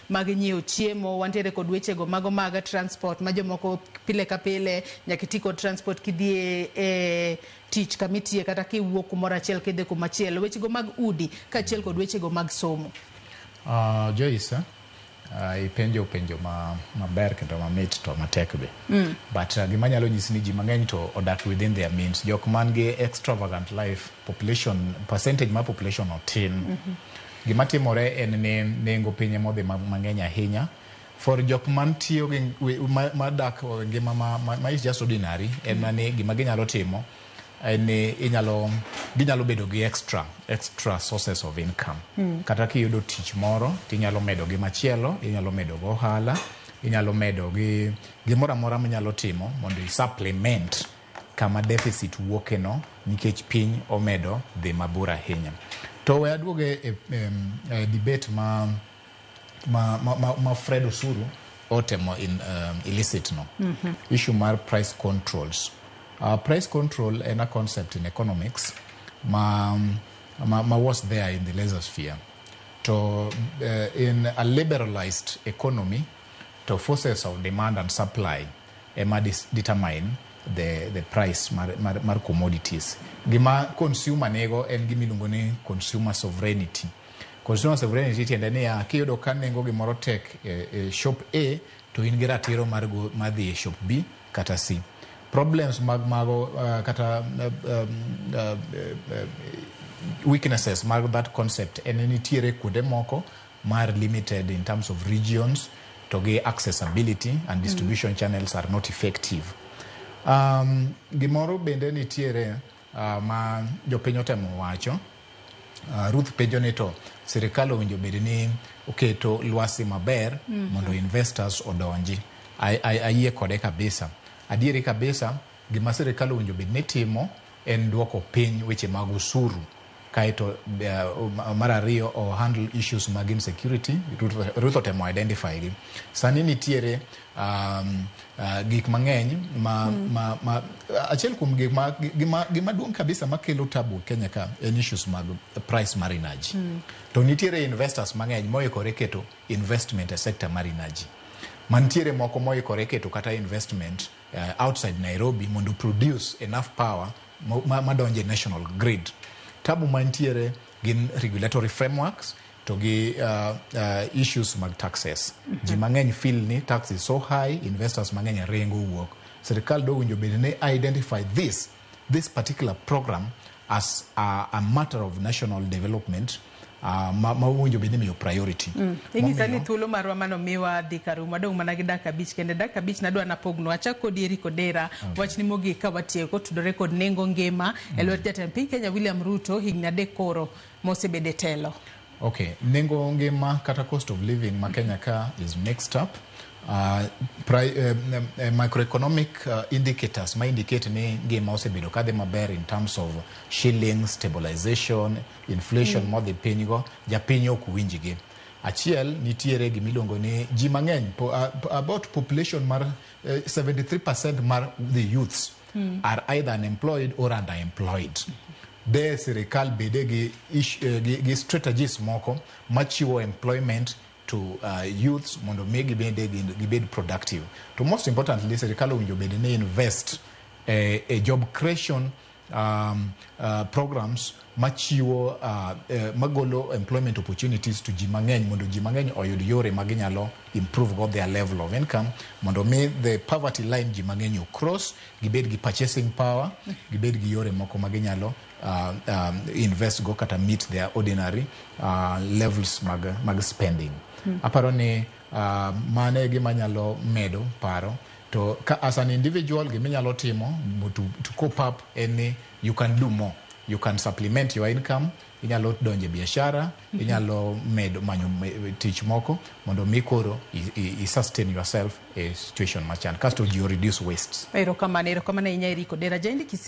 Mag nyiewo chiemo, wantiere kod wechego mago mag transport ma jomoko pile ka pile nyaka iti kod transport kidhi e tich kamitiye kata kiwuok kumoro achiel kidhi kumachielo, wechego mag udi kaachiel kod wechego mag somo. Joyce, ipenjo penjo maber kendo mamit to matek be. But gima nyalo nyisi ni ji mang'eny to odak within their means. Jok man gi extravagant life population, percentage mar population otin. Gima timore en ni nengo piny emodhi mang'eny ahinya. For jok man tiyo gi madak ngima ma is just ordinary, en ni gima ginyalo timo en ni ginyalo bedo gi extra sources of income. Kata kiyudo tich moro, tinyalo medo gi machielo, inyalo medo go ohala, inyalo medo gi gimoro amora minyalo timo mondo i supplement kama deficit wuoke no nikech piny omedo dhi mabor ahinya. To we aduoge e debate ma Fred Osuru otemo in elicit no. Issue mar price controls. Price control en a concept in economics ma was there in the laissez-faire. To in a liberalized economy, to forces of demand and supply ema determine the price mar commodities. Gima consumer nego en gima iluongo ni consumer sovereignty. Consumer sovereignty tiende niya, kiyudo ka nengo gimoro tek e shop A, to in gi ratiro mar dhi e shop B kata C. Problems mag mago kata weaknesses mag that concept en ni nitiere kuonde moko mar limited in terms of regions to gi accessibility and distribution channels are not effective. Gimoro bende nitiere ma jopiny otemo wacho. Ruth penjo ni to sirikal owinjo bed ni oketo lwasi maber mondo investors odonji. Ayie kode kabisa. Adieri kabisa, gima sirikal owinjo bed ni timo en duoko piny weche mag osuru. Kaeto mar ariyo, o handle issues mag insecurity. Ruth otemo identify gi. Sani nitiere gik mang'eny ma achiel kuom gik ma gima duong' kabisa makelo tabu Kenya ka en issues mag price mar energy. To nitiere investors mang'eny moikore keto investment e sector mar energy. Mantiere moko moikore keto kata investment outside Nairobi mondo produce enough power madonjo e national grid. Tabu mantiere gin regulatory frameworks to gi issues mag taxes. Ji mang'eny feel ni tax is so high, investors mang'eny ringo wuok. Sirikal do winjo bed ni identify this particular program as a matter of national development ma owinjo bed ni imiyo priority. Inyisa ni thuolo marwa manomiwa dhi karumo, adong' mana gi dakika 5 kende. Dakika 5 nadwa napognu. Achak kodi, Eric Odera. Wachni mogik ka watieko otudore kod nengo ngima e lwet jatend piny Kenya William Ruto higni 3 koro mosebedo e telo. Okay, nengo ngima kata cost of living ma Kenya ka is mixed up. Microeconomic indicators ma indicate ni ngima osebedo kadhi maber in terms of shilling stabilization, inflation modhi piny go, japiny ok winjgi. Achiel, nitiere gimiluongo ni ji mang'eny, about population mar 73% mar the youths are either unemployed or underemployed. De sirikal bede gi strategies moko machiwo employment to youths mondo mi gibede gibed productive. To most importantly, sirikal owinjo bed ni invest e job creation programs machiwo magolo employment opportunities to ji mang'eny mondo ji mang'eny oyud yore ma ginyalo improve go their level of income mondo mi the poverty line ji mang'eny cross, gibed gi purchasing power, gibed gi yore moko ma ginyalo invest go kata meet their ordinary levels mag spending. Aparo ni mano e gima nyalo medo paro. To ka as an individual, giminyalo timo to cope up en ni you can do more, you can supplement your income, inyalo donjo e biashara, inyalo medo manyo tich moko mondo mi koro i sustain yourself e situation machal kasto ji reduce wastes. Erokamano, erokamano ahinya, Eric Odera. Jaindi.